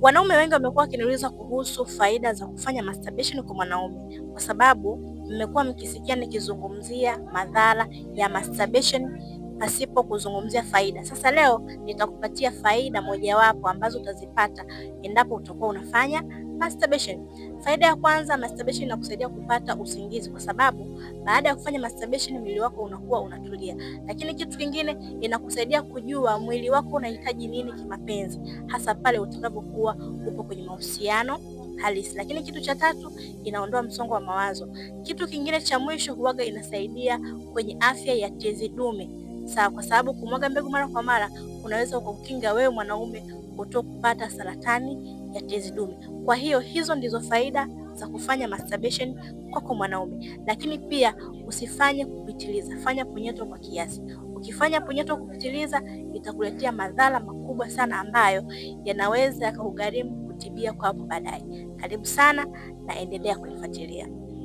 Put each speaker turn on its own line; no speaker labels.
Wanaume wengi wamekuwa wakiniuliza kuhusu faida za kufanya masturbation kwa mwanaume, kwa sababu mmekuwa mkisikia nikizungumzia madhara ya masturbation pasipo kuzungumzia faida. Sasa leo nitakupatia faida mojawapo ambazo utazipata endapo utakuwa unafanya masturbation. Faida ya kwanza, masturbation inakusaidia kupata usingizi kwa sababu baada ya kufanya masturbation mwili wako unakuwa unatulia. Lakini kitu kingine, inakusaidia kujua mwili wako unahitaji nini kimapenzi, hasa pale utakapokuwa upo kwenye mahusiano halisi. Lakini kitu cha tatu, inaondoa msongo wa mawazo. Kitu kingine cha mwisho, huwaga inasaidia kwenye afya ya tezi dume. Sawa, kwa sababu kumwaga mbegu mara kwa mara unaweza kukukinga wewe mwanaume kutokupata saratani ya tezi dume. Kwa hiyo hizo ndizo faida za kufanya masturbation kwako mwanaume, lakini pia usifanye kupitiliza, fanya punyeto kwa kiasi. Ukifanya punyeto kupitiliza itakuletea madhara makubwa sana ambayo yanaweza yakakugharimu kutibia kwa hapo baadaye. Karibu sana na endelea kunifuatilia.